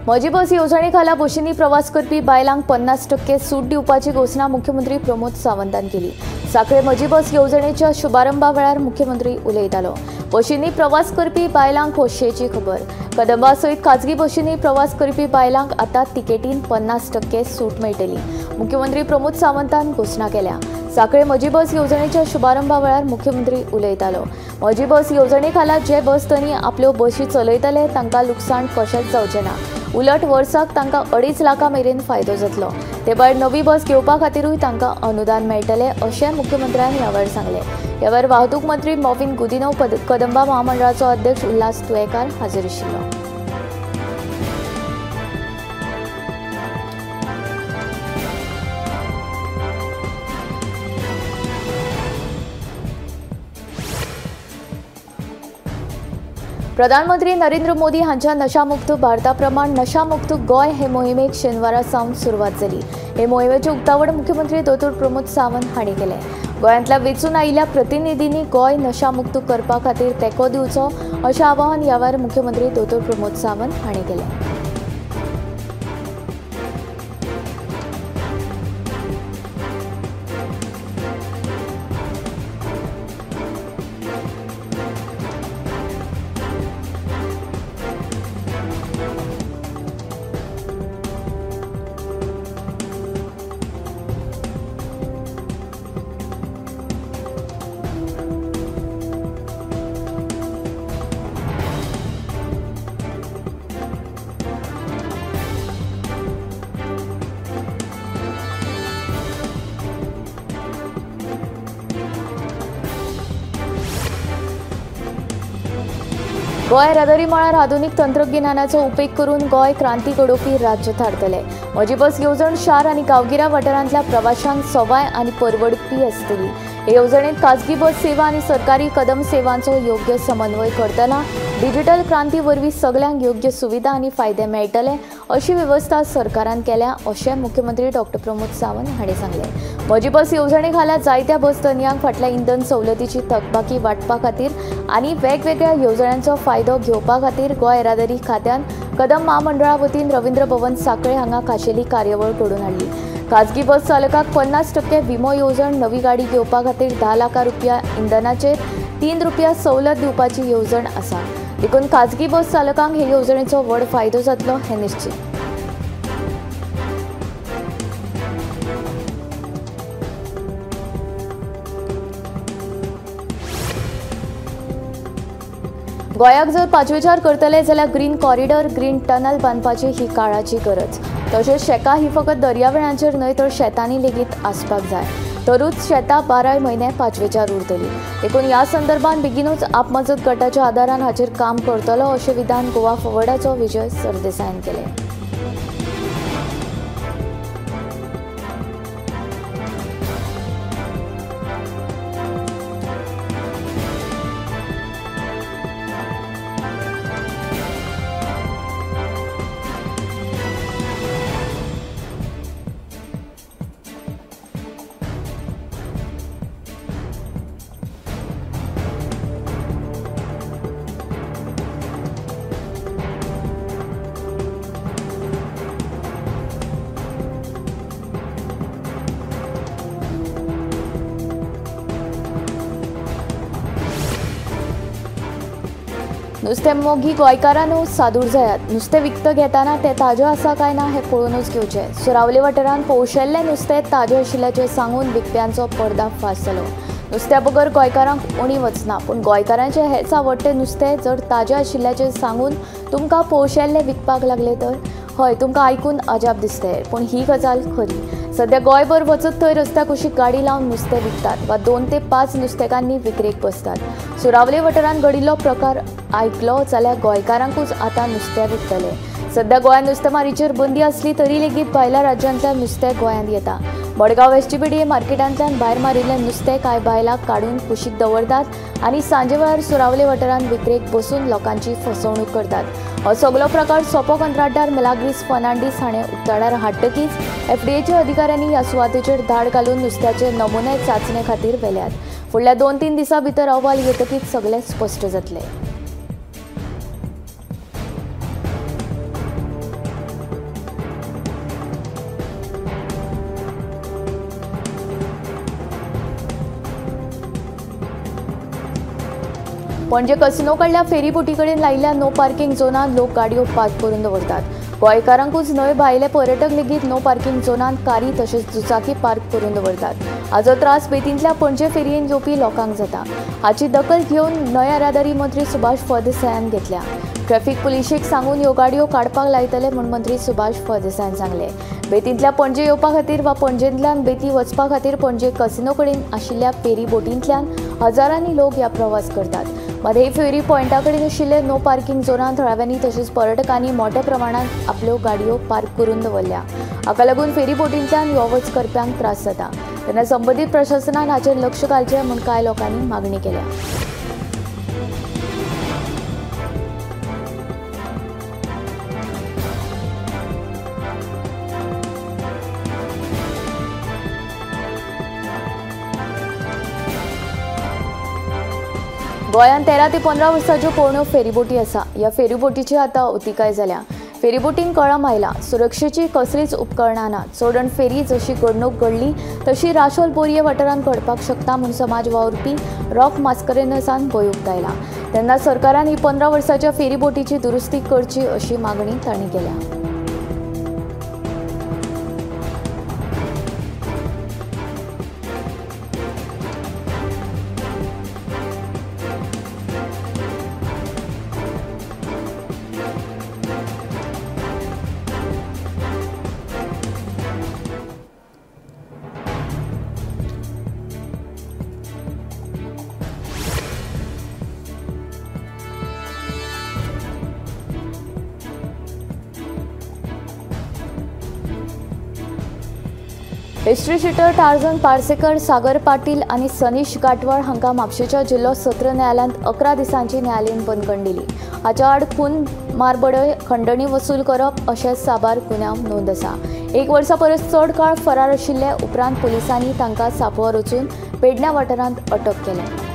म्हजी बस येवजणे खाला बशींनी प्रवास करपी बायलांक 50% सूट दिवपाची घोशणा मुख्यमंत्री प्रमोद सावंतान केली। साखळे म्हजी बस येवजणेच्या शुभारंभा वेळार मुख्यमंत्री उलयतालो। बशींनी प्रवास करपी बायलांक खोशयेची खबर। कदंबा सयत खाजगी बशींनी प्रवास करपी बायलांक आतां तिकेटीन 50% सूट मेळटली। मुख्यमंत्री प्रमोद सावंतान घोशणा केल्या। साखळे म्हजी बस येवजणेच्या शुभारंभा वेळार मुख्यमंत्री उलयतालो। म्हजी बस येवजणे खाला जे बस धनी आपल्यो बशी चलयतले तांकां लुकसाण कशेंच जावचें ना, उलट वर्साक तांकां 2.5 लाखां मेरेन फायदो जातलो। ते भायर नवी बस घेवपा खातीरूय तांकां अनुदान मेळटलें अशें मुख्यमंत्र्यान ह्या वेळार सांगलें। ह्या वेळार वाहतूक मंत्री मॉविन गुदिन्हो, कदंबा महामंडळाचो अध्यक्ष उल्हास तुयेंकार हाजीर आशिल्लो। प्रधानमंत्री नरेंद्र मोदी हांच्या नशामुक्त भारता प्रमाण नशामुक्त गोंय हे मोहिमेक शेनवारा सावन सुरवात जाली। हे मोहिमेचें उक्तावण मुख्यमंत्री दोतोर प्रमोद सावंत हांणी केलें। गोंयांतल्या वेंचून आयिल्ल्या प्रतिनिधींनी गोंय नशामुक्त करपा खातीर तेंको दिवचो अशें आवाहन ह्या वेळार मुख्यमंत्री दोतोर प्रमोद सावंत हांणी केलें। गोंय येरादारी मळार आधुनीक तंत्रगिन्यानाचो उपेग करून गोंय क्रांती घडोवपी राज्य थारतलें। म्हजी बस येवजण शार आनी गांवगिऱ्या वाठारांतल्या प्रवाशांक सवाय आनी परवडपी आसतली। हे येवजणेंत खाजगी बस सेवा आनी सरकारी कदम सेवांचो योग्य समन्वय करतना डिजिटल क्रांती वरवीं सगल्यांक योग्य सुविधा आनी फायदे मेळटले अशी वेवस्था सरकारान केल्या अशें मुख्यमंत्री डॉक्टर प्रमोद सावंत हांणी सांगलें। म्हजी बस येवजणे खाला जायत्या बस धनयांक फाटल्या इंधन सवलतीची थकबाकी वांटपा खातीर आनी वेगवेगळ्या येवजण्यांचो फायदो घेवपा खातीर गोंय येरादारी खात्यान कदम महामंडळा वतीन रवींद्र भवन साखळे हांगा खाशेली कार्यावळ घडोवन हाडली। खाजगी बस चालकाक 50% विमो येवजण, नवी गाडी घेवपा खातीर 10 लाख रुपया इंधनाचेर 3 रुपया सवलत दिवपाची येवजण आसा। देखून खाजगी बस चालकांक हे येवजणेचो व्हड फायदो जातलो हें निश्चीत। गोंयाक जर पाचवेचार करतले जाल्यार ग्रीन कॉरिडॉर, ग्रीन टनल बांदपाची ही काळाची गरज। तशेंच शेकां ही फकत दर्यावेळांचेर न्हय तर शेतांनी लेगीत आसपाक जाय, तरूच शेतां 12 म्हयने पाचवेचार उरतली। देखून ह्या संदर्भात बेगीनूच आपमजत गटाच्या आदारान हाचेर काम करतलो अशें विधान गोवा फॉरवर्डाचो विजय सरदेसायान केलें। नुस्तें मोगी गोंयकारांनो सादूर जायात। नुस्तें विकतें घेतना तें ताजें आसा काय ना हें पळोवनूच घेवचें। सुरावले वाठारांत पोवशेल्लें नुस्तें ताजें आशिल्ल्याचें सांगून विकप्यांचो पर्दाफाश जालो। नुस्त्या बगर गोंयकारांक उणी वचना, पूण गोंयकारांचें हेंच आवडटें नुस्तें जर ताजें आशिल्ल्याचें सांगून तुमकां पोवशेल्लें विकपाक लागलें तर हय तुमकां आयकून अजाप दिसतलें, पूण ही गजाल खरी। सद्या गोंयभर वचत थंय रस्त्या कुशीक गाडी लावन नुस्तें विकतात वा 2 ते 5 नुस्तेकान्नी विक्रेक बसतात। सुरावले वाठारांत घडिल्लो प्रकार आयकलो जाल्यार गोंयकारांकूच आतां नुस्तें विकतले। सद्या गोंयांत नुस्तेमारीचेर बंदी आसली तरी लेगीत भायल्या राज्यांतल्यान नुस्तें गोंयांत येता। मडगांव एसटीबीडीए मार्केटांतल्यान भायर मारिल्लें नुस्तें कांय बायलां काडून कुशीक दवरतात आनी सांजे वेळार सुरावले वाठारांत विक्रेक बसून लोकांची फसवणूक करतात। हो सगलो प्रकार सोपो कंत्राटदार मेलाग्रीस फर्नांडीस हाणें उक्ताडार हाडटकीच एफडीएच्या अधिकाऱ्यांनी ह्या सुवातेचेर धाड घालून नुस्त्याचे नमुने चांचणे खातीर व्हेल्यात। फुडल्या 2-3 दिसां भितर अहवाल येतकीच सगलें स्पश्ट जातलें। पणजे कसिनो कडल्या फेरीबोटी कडेन लायिल्ल्या नो पार्किंग झोनांत लोक गाडयो पार्क करून दवरतात. गोंयकारांकूच न्हय भायले पर्यटक लेगीत नो पार्किंग झोनांत कारी तशेंच दुचाकी पार्क करून दवरतात. हाचो त्रास बेतींतल्या पणजे फेरयेन येवपी लोकांक जाता. हाची दखल घेवन न्हंय येरादारी मंत्री सुभाष फळदेसायान घेतल्या. ट्रॅफिक पुलिशेक सांगून ह्यो गाडयो काडपाक लायतले म्हूण मंत्री सुभाष फळदेसायान सांगलें. बेतींतल्या पणजे येवपा खातीर वा पणजेंतल्यान बेती वचपा खातीर पणजे कसिनो कडेन आशिल्ल्या फेरी बोटींतल्यान हजारांनी लोक ह्या प्रवास करतात. मात हे फेरी पॉयंटा कडेन आशिल्ले नो पार्किंग झोनांत थळाव्यांनी तशेंच पर्यटकांनी मोठ्या प्रमाणांत आपल्यो गाडयो पार्क करून दवरल्या. हाका लागून फेरी बोटींतल्यान यो वच करप्यांक त्रास जाता. तेन्ना संबंदीत प्रशासनान हाचेर लक्ष घालचें म्हूण कांय लोकांनी मागणी केल्या. गोंयांत 13 ते 15 वर्सांच्यो पोरण्यो फेरीबोटी आसा. ह्या फेरीबोटीची आतां अवतिकाय जाल्या. फेरीबोटींक कळम आयला. सुरक्षेची कसलीच उपकरणां ना. चोडण फेरी जशी घडणूक घडली तशी राशोल बोरये वाठारांत घडपाक शकता म्हूण समाज वावुरपी रॉक मास्करेन्हसान भंय उक्तायला. तेन्ना सरकारान ही 15 वर्सांच्या फेरीबोटीची दुरुस्ती करची अशी मागणी तांणी केल्या. History sheeter Tarzan Parsekar, Sagar Patil आनी सनीश गाटवाळ हांकां म्हापशेंच्या जिल्लो सत्र न्यायालयांत 11 दिसांची न्यायालयीन बंदखण दिली. हाच्या आड खून, मारबडय, खंडणी वसूल करप अशे साबार गुन्यांव नोंद आसा. 1 वर्सा परस चड काळ फरार आशिल्ले उपरांत पुलिसांनी तांकां सांपळो रचून पेडण्या वाठारांत अटक केले.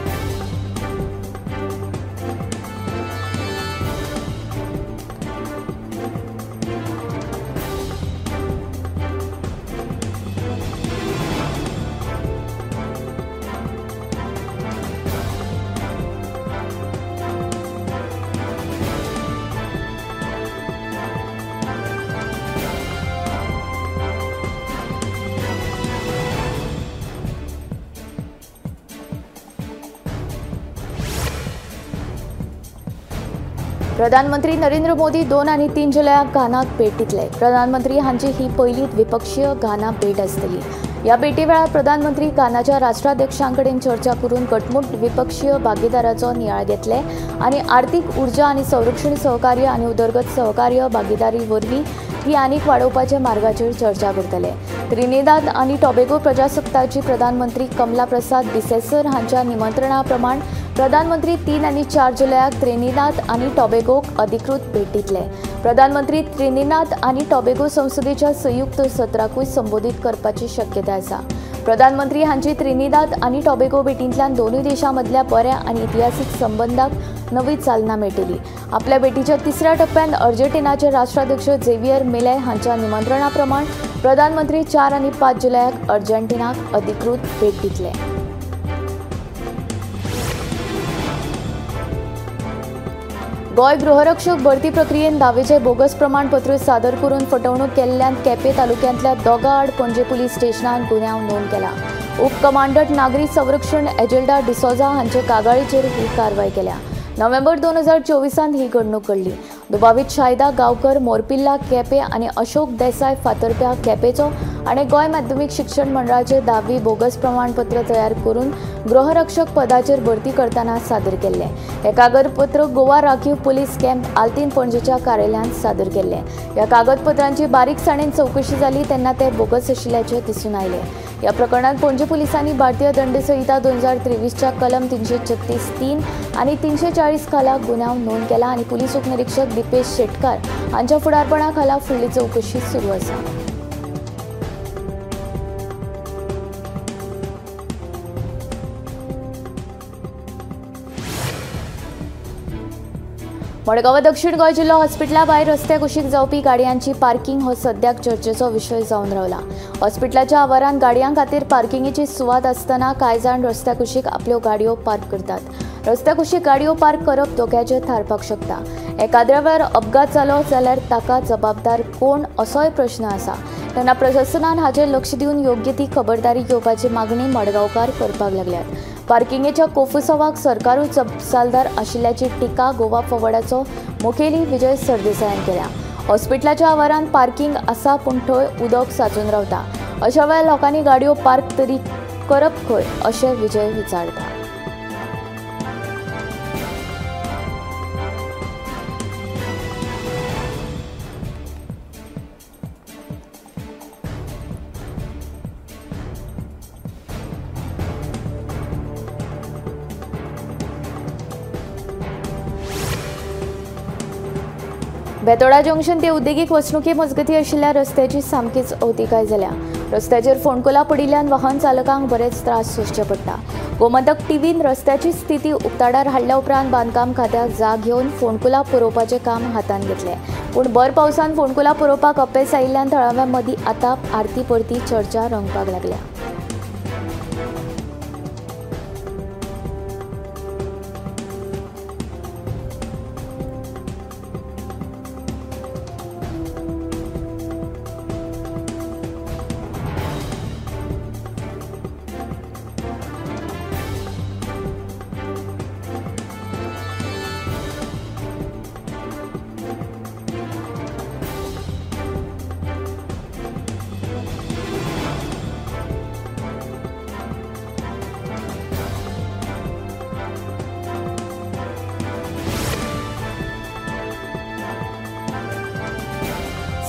प्रधानमंत्री नरेंद्र मोदी 2 आनी 3 जुलयाक घानाक भेट दितले. प्रधानमंत्री हांची ही पयली द्विपक्षीय घाना भेट आसतली. ह्या भेटी वेळार प्रधानमंत्री घानाच्या राष्ट्राध्यक्षां कडेन चर्चा करून घटमूट द्विपक्षीय भागीदाराचो नियाळ घेतले आनी आर्थिक, उर्जा आनी संरक्षण सहकार्य आनी उदरगत सहकार्य भागीदारी वरवीं ती आनीक वाडोवपाच्या मार्गाचेर चर्चा करतले. त्रिनिदाद आनी टोबेगो प्रजासत्ताची प्रधानमंत्री कमला प्रसाद बिसेसर हांच्या निमंत्रणा प्रमाण प्रधानमंत्री 3 आनी 4 जुलयाक त्रिनिदाद आनी टोबेगोक अधिकृत भेट दितले. प्रधानमंत्री त्रिनिदाद आनी टोबेगो संसदेच्या संयुक्त सत्राकूय संबोधीत करपाची शक्यताय आसा. प्रधानमंत्री हांची त्रिनिदाद आनी टोबेगो भेटींतल्यान दोनूय देशां मदल्या बऱ्या आनी इतिहासीक संबंदाक नवी चालना मेळटली. आपल्या भेटीच्या तिसऱ्या टप्प्यांत अर्जेंटिनाचे राष्ट्राध्यक्ष झेवियर मिले हांच्या निमंत्रणा प्रमाण प्रधानमंत्री 4 आनी 5 जुलयाक अर्जेंटिनाक अधिकृत भेट दितले. गोंय गृहरक्षक भरती प्रक्रियेन दावेचे बोगस प्रमाणपत्र सादर करून फटवणूक केल्ल्यान केपें तालुक्यांतल्या दोगां आड पणजे पुलीस स्टेशनान गुन्यांव नोंद केला. उपकमांडंट नागरी संरक्षण एजेल्डा डिसोजा हांचे कागाळीचेर ही कारवाय केल्या. नोव्हेंबर 2024 ही घडणूक घडली. दुबावीत शायदा गांवकर मोरपिल्ला केपें आनी अशोक देसाय फातर्प्या केपेचो आनी गोंय माध्यमीक शिक्षण मंडळाचे 10वी बोगस प्रमाणपत्र तयार करून गृहरक्षक पदाचेर भरती करतना सादर केल्लें. हें कागदपत्र गोवा राखीव पुलीस कॅम्प आल्तीन पणजेच्या कार्यालयांत सादर केल्लें. ह्या कागदपत्रांची बारीकसाणेन चवकशी जाली तेन्ना ते बोगस आशिल्ल्याचें दिसून आयलें. ह्या प्रकरणांत पणजे पुलिसांनी भारतीय दंडसंहिता 2023च्या कलम 336(3) आनी 340 खाला गुन्यांव नोंद केला आनी पुलीस उपनिरीक्षक दीपेश शेटकार हांच्या फुडारपणा खाला फुडली चवकशी सुरू आसा. मडगांव दक्षिण गोंय जिल्लो हॉस्पिटला भायर रस्त्या कुशीक जावपी गाडयांची पार्किंग हो सद्याक चर्चेचो विशय जावन रावला. हॉस्पिटलाच्या आवारांत गाडयां खातीर पार्किंगेची सुवात आसतना कांय जाण रस्त्या कुशीक आपल्यो गाडयो पार्क करतात. रस्त्या कुशीक गाडयो पार्क करप धोक्याचें थारपाक शकता. एकाद्र्या वेळार अपघात जालो जाल्यार ताका जबाबदार कोण असोय प्रश्न आसा. तेन्ना प्रशासनान हाचेर लक्ष दिवन योग्य ती खबरदारी घेवपाची मागणी मडगांवकार करपाक लागल्यात. पार्किंगेच्या कोफुसावाक सरकारूच जपसालदार आशिल्ल्याची टिका गोवा फॉरवर्डाचो मुखेली विजय सरदेसायान केल्या. हॉस्पिटलाच्या आवारान पार्किंग आसा पूण थंय उदक साचून रावता. अशा वेळार लोकांनी गाडयो पार्क तरी करप खंय अशें विजय विचारता. बेतोडा जंक्शन ते उद्देगीक वसणुके मजगती आशिल्ल्या रस्त्याची सामकीच अवतिकाय जाल्या. रस्त्याचेर फोंडकुलां पडिल्ल्यान वाहन चालकांक बरेच त्रास सोंसचे पडटा. गोमंतक टीव्हीन रस्त्याची स्थिती उक्ताडार हाडल्या उपरांत बांदकाम खात्याक जाग घेवन फोंडकुलां पुरोवपाचें काम हातांत घेतलें. पूण भर पावसान फोंडकुलां पुरोवपाक अपेस आयिल्ल्यान थळाव्यां मदीं आतां आरती परती चर्चा रंगपाक लागल्या.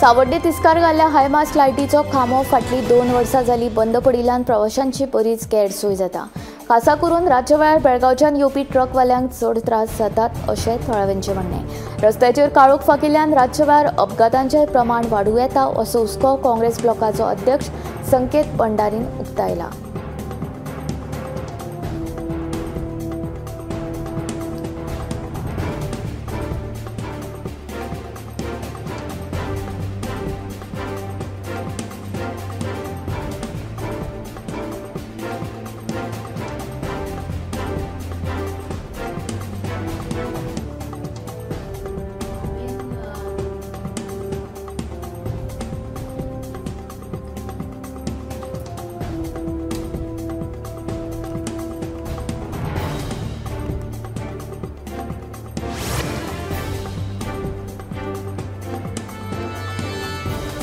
सावड्डे तिस्कार घाल्ल्या हायमास्ट लायटीचो खांबो फाटलीं 2 वर्सां जाली बंद पडिल्ल्यान प्रवाशांची बरीच गैरसोय जाता. खासा करून रातच्या वेळार बेळगांवच्यान येवपी ट्रकवाल्यांक चड त्रास जातात अशें थळाव्यांचें म्हणणें. रस्त्याचेर काळोख फाकिल्ल्यान रातच्या वेळार अपघातांचें प्रमाण वाडूं येता असो हुस्को काँग्रेस ब्लॉकाचो अध्यक्ष संकेत भंडारीन उक्तायला.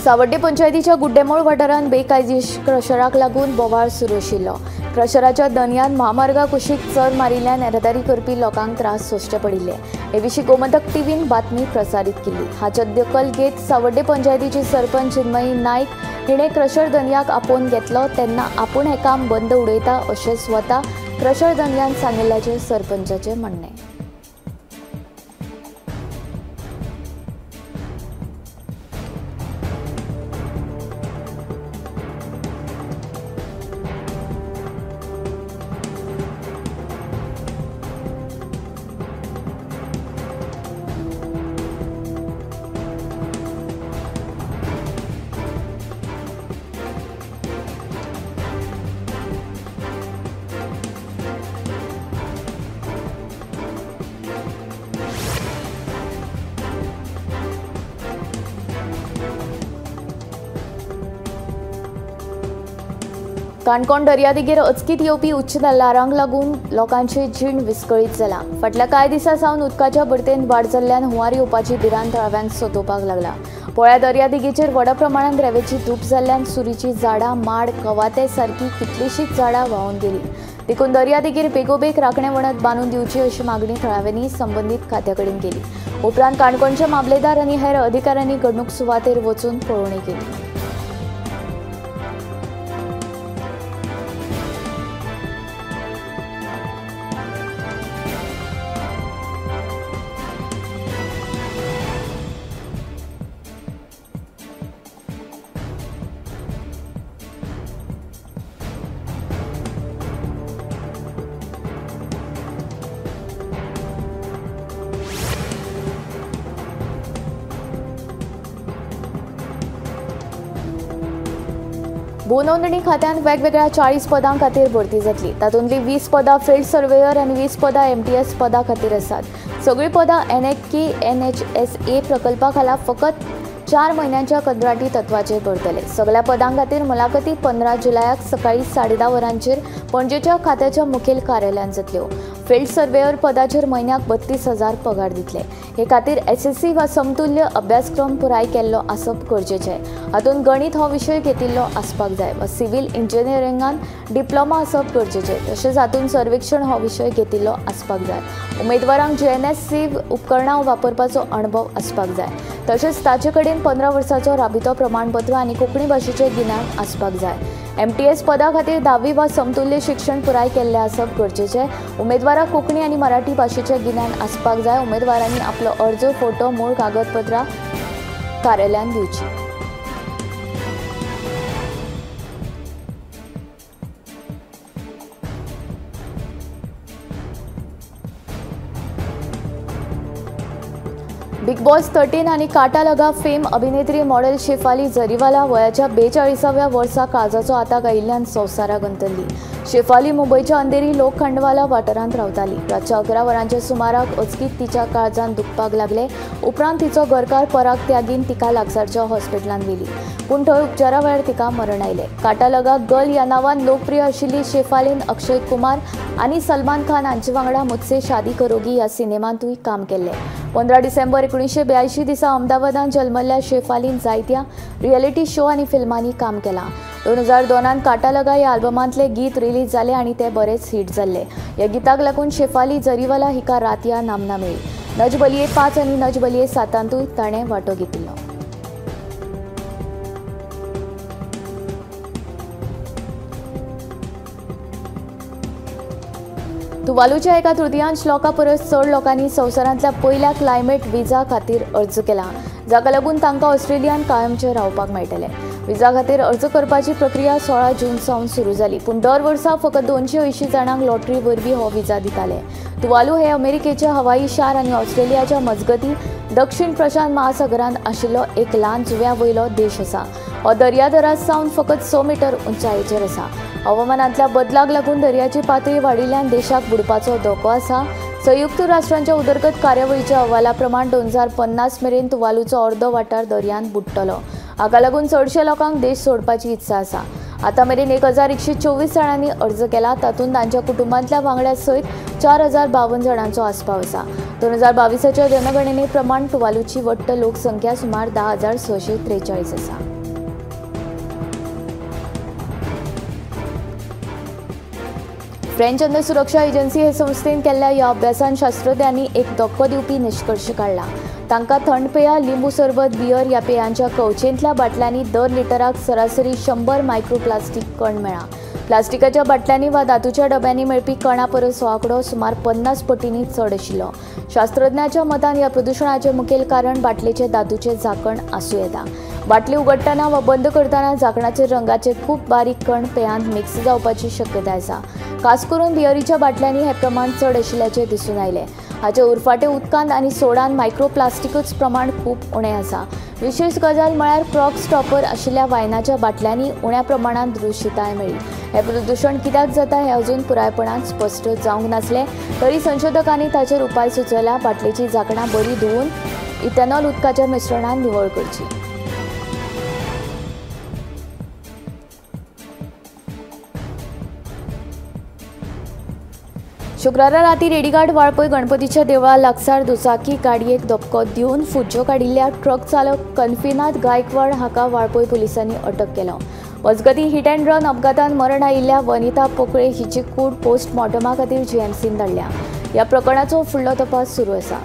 सावड्डे पंचायतीच्या गुड्डेमोळ वाठारांत बेकायदेशीर क्रशराक लागून बोवाळ सुरू आशिल्लो. क्रशराच्या दनयान म्हामार्गा कुशीक चर मारिल्ल्यान येरादारी करपी लोकांक त्रास सोंसचे पडिल्ले. हे विशीं गोमंतक टीव्हीन बातमी प्रसारीत केल्ली. हाची दखल घेत सावड्डे पंचायतीची सरपंच चिन्मयी नायक हिणें क्रशर दनयाक आपोवन घेतलो तेन्ना आपूण हें काम बंद उडयता अशें स्वता क्रशर दनयान सांगिल्ल्याचें सरपंचाचें म्हणणें. काणकोण दर्यादेगेर अचकीत येवपी उच्च ल्हारांक लागून लोकांची जीण विस्कळीत जाला. फाटल्या कांय दिसां सावन उदकाच्या भरतेन वाड जाल्ल्यान हुंवार येवपाची भिरांत थळाव्यांक सोदोवपाक लागला. पोळ्या दर्यादेगेचेर व्हडा प्रमाणांत रेंवेची धूप जाल्ल्यान सुरीची झाडां, माड, कवाथे सारकी कितलीशींच झाडां व्हांवन गेली. देखून दर्यादेगेर बेगोबेग राखणे वणत बांदून दिवची अशी मागणी थळाव्यांनी संबंदीत खात्या कडेन केली. उपरांत काणकोणचे मामलेदार आनी हेर अधिकाऱ्यांनी घडणूक सुवातेर वचून पळोवणी केली. भूनोंदणी खात्यान वेगवेगळ्या 40 पदां खातीर भरती जातली. तातूंतली 20 पदां फील्ड सर्वेयर आनी 20 पदां एमटीएस पदां खातीर आसात. सगळीं पदां एनएके एनएचएसए प्रकल्पा खाला फकत 4 म्हयन्यांच्या कंत्राटी तत्वाचेर भरतले. सगळ्या पदां खातीर मुलाखती 15 जुलयाक सकाळी 10:30 वरांचेर पणजेच्या खात्याच्या मुखेल कार्यालयांत जातल्यो. फील्ड सर्वेयर पदाचेर म्हयन्याक 32,000 पगार दितले. हे खातीर एसएससी वा समतुल्य अभ्यासक्रम पुराय केल्लो आसप गरजेचें. हातूंत गणित हो विशय घेतिल्लो आसपाक जाय वा सिव्हील इंजिनियरिंगान डिप्लोमा आसप गरजेचें. तशेंच हातूंत सर्वेक्षण हो विशय घेतिल्लो आसपाक जाय. उमेदवारांक जीएनएससी उपकरणां वापरपाचो अणभव आसपाक जाय. तशेंच ताचे कडेन 15 वर्सांचो राबितो प्रमाणपत्र आनी कोंकणी भाशेचें गिन्यान आसपाक जाय. एमटीएस पदा खातीर 10वी वा समतुल्य शिक्षण पुराय केल्लें आसप गरजेचें. उमेदवाराक कोंकणी आनी मराठी भाशेचें गिन्यान आसपाक जाय. उमेदवारांनी आपलो अर्ज, फोटो, मूळ कागदपत्रां कार्यालयांत दिवची. बिग बॉस 13 आनी काटा लगा फेम अभिनेत्री मॉडेल शेफाली जरीवाला वयाच्या 42व्या वर्सा काळजाचो आताक आयिल्ल्यान संवसाराक अंतरली. शेफाली मुंबयच्या अंधेरी लोखंडवाला वाठारांत रावताली. रातच्या 11 वरांच्या सुमाराक अचकीत तिच्या काळजान दुखपाक लागले. उपरांत तिचो घरकार पराग त्यागीन तिका लागसारच्या हॉस्पिटलांत व्हेली, पूण थंय उपचारा वेळार तिका मरण आयलें. काटा लगा गर्ल ह्या नांवान लोकप्रिय आशिल्ली शेफालीन अक्षय कुमार आनी सलमान खान हांचे वांगडा मुझसे शादी करोगी ह्या सिनेमांतूय काम केल्लें. 15 डिसेंबर 1982 दिसा अहमदाबादांत जल्मल्ल्या शेफालीन जायत्या रियलिटी शो आनी फिल्मांनी काम केलां. 2002 काटा लगा ह्या आल्बमांतले गीत रिलीज जाले आनी ते बरेच हिट जाल्ले. ह्या गीताक लागून शेफाली जरीवाला हिका रातया नामना मेळ्ळी. नच बलिये 5 आनी नच बलिये 7 ताणें वांटो घेतिल्लो. तुवालूच्या एका तृतीयांश लोकां परस चड लोकांनी संवसारांतल्या पयल्या क्लायमेट विजा खातीर अर्ज केला, जाका लागून तांकां ऑस्ट्रेलियांत कायमचें रावपाक मेळटलें. विजा खातीर अर्ज करपाची प्रक्रिया 16 जून सावन सुरू जाली, पूण दर वर्सा फकत 280 जाणांक लॉटरी वरवीं हो विजा दिताले. तुवालू हे अमेरिकेच्या हवाई शार आनी ऑस्ट्रेलियाच्या मजगती दक्षिण प्रशांत महासागरांत आशिल्लो एक ल्हान जुंव्या वयलो देश आसा. हो दर्यादरा सावन फकत 100 मिटर उंचायेचेर आसा. हवामानांतल्या बदलाक लागून दर्याची पातळी वाडिल्ल्यान देशाक बुडपाचो धोको आसा. संयुक्त राष्ट्रांच्या उदरगत कार्यावळीच्या अहवाला प्रमाण 2050 मेरेन तुवालूचो अर्दो वाठार दर्यांत बुडटलो. हाका लागून चडशे लोकांक देश सोडपाची इत्सा आसा. आतां मेरेन 1124 जाणांनी अर्ज केला, तातूंत तांच्या कुटुंबांतल्या वांगड्या सयत 4052 जाणांचो आस्पाव आसा. 2022च्या जनगणने प्रमाण तुवालूची वट्ट लोकसंख्या सुमार 10,643 आसा. फ्रेंच अन्न सुरक्षा एजन्सी हे संस्थेन केल्ल्या ह्या अभ्यासान शास्त्रज्ञांनी एक धक्को दिवपी निश्कर्श काडला. तांकां थंड पेयां, लिंबू सरबत, बियर ह्या पेयांच्या कवचेंतल्या बाटल्यांनी दर लिटराक सरासरी 100 मायक्रोप्लास्टीक कण मेळ्ळा. प्लास्टिकाच्या बाटल्यांनी वा धातूच्या डब्यांनी मेळपी कणा परस हो आंकडो सुमार 50 पटींनी चड आशिल्लो. शास्त्रज्ञाच्या मतान ह्या प्रदुशणाचें मुखेल कारण बाटलेचें धातूचें झाकण आसूं येता. बाटली उगडटना वा बंद करतना झाकणाचेर रंगाचे खूब बारीक कण पेयांत मिक्स जावपाची शक्यताय आसा. खास करून बियरीच्या बाटल्यांनी हें प्रमाण चड आशिल्ल्याचें दिसून आयलें. हाचे उरफाटें उदकांत आनी सोडान मायक्रोप्लास्टिकूच प्रमाण खूब उणें आसा. विशेश गजाल म्हळ्यार क्रॉक स्टॉपर आशिल्ल्या वायनाच्या बाटल्यांनी उण्या प्रमाणांत दुशिताय मेळ्ळी. हें प्रदुशण कित्याक जाता हें अजून पुरायपणान स्पश्ट जावंक नासलें तरी संशोधकांनी ताचेर उपाय सुचयला. बाटलेचीं झाकणां बरीं धुवून इथेनॉल उदकाच्या मिश्रणान निवळ करची. शुक्रारा राती रेडीघाट वाळपय गणपतीच्या देवळा लागसार दुचाकी गाडयेक धपको दिवन फुज्जो काडिल्ल्या ट्रक चालक कन्फिनाथ गायकवाड हाका वाळपय पुलिसांनी अटक केलो. मजगतीं हिट अँड रन अपघातान मरण आयिल्ल्या वनिता पोकळे हिची कूड पोस्टमॉर्टमा खातीर जीएमसीन धाडल्या. ह्या प्रकरणाचो फुडलो तपास सुरू आसा.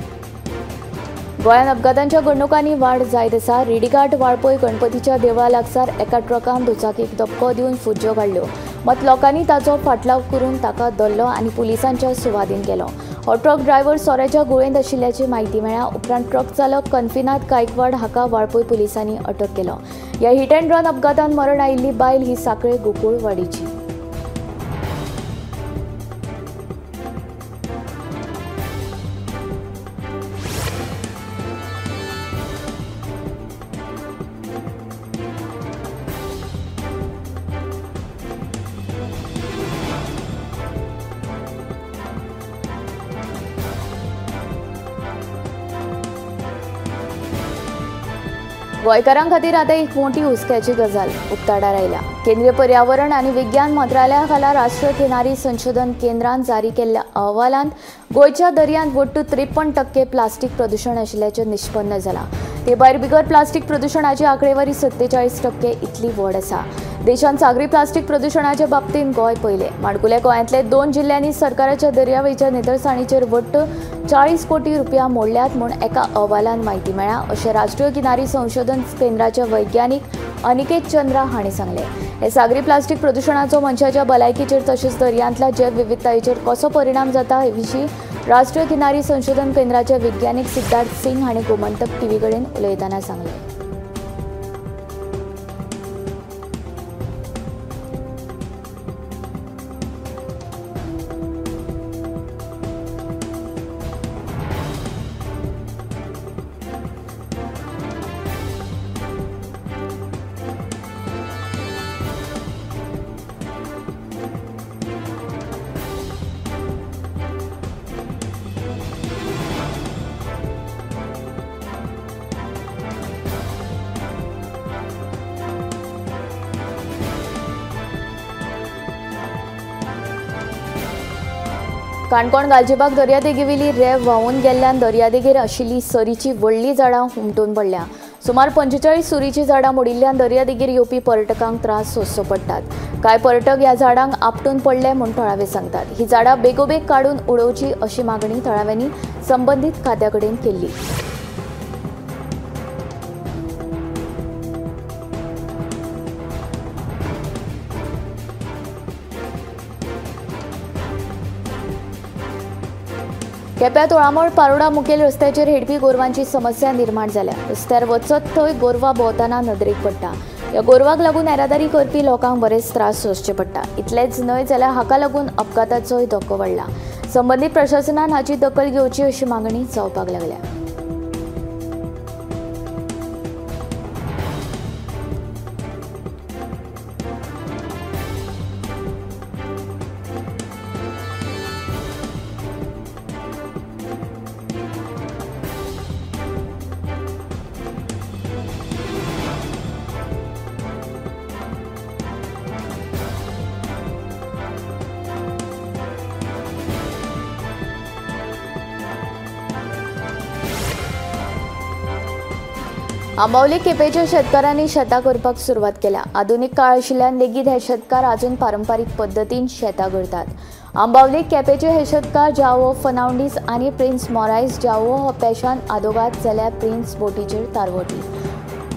गोंयांत अपघातांच्या घडणुकांनी वाड जायत आसा. रेडीघाट वाळपय गणपतीच्या देवळा लागसार एका ट्रकान दुचाकीक धपको दिवन फुज्जो काडल्यो. मात लोकांनी ताचो फाटलाव करून ताका धरलो आनी पुलिसांच्या सुवादीन केलो. हो ट्रक ड्रायव्हर सोऱ्याच्या गुळेंत आशिल्ल्याची म्हायती मेळ्ळ्या उपरांत ट्रक चालक कन्फिनाथ गायकवाड हाका वाळपय पुलिसांनी अटक केलो. ह्या हिट अँड रन अपघातान मरण आयिल्ली बायल ही साखळे गोकुळवाडीची. गोंयकारां खातीर आतां एक मोठी हुस्क्याची गजाल उक्ताडार आयल्या. केंद्रीय पर्यावरण आनी विज्ञान मंत्रालया खाला राष्ट्रीय किनारी संशोधन केंद्रान जारी केल्ल्या अहवालांत गोंयच्या दर्यांत वट्ट 53% प्लास्टीक प्रदूशण आशिल्ल्याचें निष्पन्न जालां. ते भायर बिगर प्लास्टीक प्रदूशणाची आंकडेवारी 47% इतली व्हड आसा. देशांत सागरी प्लास्टीक प्रदूशणाच्या बाबतींत गोंय पयलें. माडकुल्या गोंयांतले 2 जिल्ल्यांनी सरकाराच्या दर्यावेळच्या नितळसाणीचेर वट्ट 40 कोटी रुपया मोडल्यात म्हूण एका अहवालान म्हायती मेळ्ळ्या अशें राष्ट्रीय किनारी संशोधन केंद्राचे वैज्ञानिक अनिकेत चंद्रा हांणी सांगलें. हे सागरी प्लास्टीक प्रदूशणाचो मनशाच्या भलायकीचेर तशेंच दर्यांतल्या जैवविविधतायेचेर कसो परिणाम जाता हे विशीं राष्ट्रीय किनारी संशोधन केंद्राचे वैज्ञानिक सिद्धार्थ सिंग हांणी गोमंतक टीव्ही कडेन उलयतना सांगलें. काणकोण गालजीबाग दर्यादेगेवेली रेंव व्हांवून गेल्ल्यान दर्यादेगेर आशिल्ली सरीची व्हडली झाडां हुमटून पडल्या. सुमार 45 सुरीचीं झाडां मोडिल्ल्यान दर्यादेगेर येवपी पर्यटकांक त्रास सोंसचो पडटात. कांय पर्यटक ह्या झाडांक आपटून पडले म्हूण थळावे सांगतात. ही झाडां बेगोबेग काडून उडोवची अशी मागणी थळाव्यांनी संबंदीत खात्या कडेन केल्ली. केप्यां तोळामळ पारोडा मुखेल रस्त्याचेर हेडपी गोरवांची समस्या निर्माण जाल्या. रस्त्यार वचत थंय गोरवां भोंवतना नदरेक पडटा. ह्या गोरवांक लागून येरादारी करपी लोकांक बरेच त्रास सोंसचे पडटा. इतलेंच न्हय जाल्यार हाका लागून अपघाताचोय धोको वाडला. संबंदीत प्रशासनान हाची दखल घेवची अशी मागणी जावपाक लागल्या. आंबावली केपेंच्या शेतकारांनी शेतां करपाक सुरवात केल्या. आधुनीक काळ आशिल्ल्यान लेगीत हे शेतकार अजून पारंपारीक पद्दतीन शेतां करतात. आंबावली केपेंचे हे शेतकार जावो फर्नांडीस आनी प्रिन्स मोरायस. जावो हो पेशान आदोगाद जाल्यार प्रिन्स बोटीचेर तारवटी.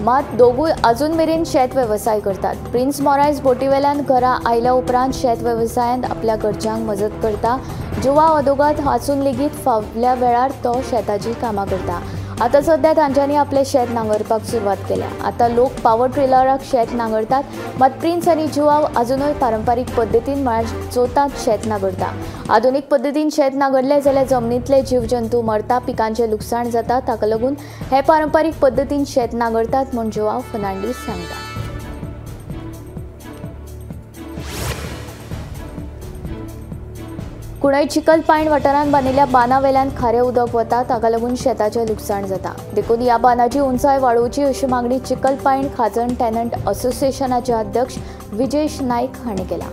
मात दोगूय अजून मेरेन शेत वेवसाय करतात. प्रिन्स मोरायस बोटीवेल्यान घरा आयल्या उपरांत शेत वेवसायांत आपल्या घरच्यांक मजत करता. जुवा आदोगाद आसून लेगीत फावल्या वेळार तो शेताची कामां करता. आतां सध्या तांच्यांनी आपलें शेत नांगरपाक सुरवात केल्या. आतां लोक पावर ट्रिलराक शेत नांगरतात, मात प्रिन्स आनी जुवाव अजुनूय पारंपारीक पद्दतीन म्हळ्यार जोतांत शेत नांगरता. आधुनीक पद्दतीन शेत नांगरलें जाल्यार जमनींतले जीवजंतू मरता, पिकांचें लुकसाण जाता. ताका लागून हे पारंपारीक पद्दतीन शेत नांगरतात म्हूण जुवाव फर्नांडीस सांगता. कुणय चिखलपायण वाठारांत बांदिल्ल्या बांदावेल्यान खारें उदक वता, ताका लागून शेताचें लुकसाण जाता. देखून ह्या बांदाची उंचाय वाडोवची अशी मागणी चिखलपायण खाजन टॅनंट असोसिएशनाचे अध्यक्ष विजेश नायक हांणी केल्या.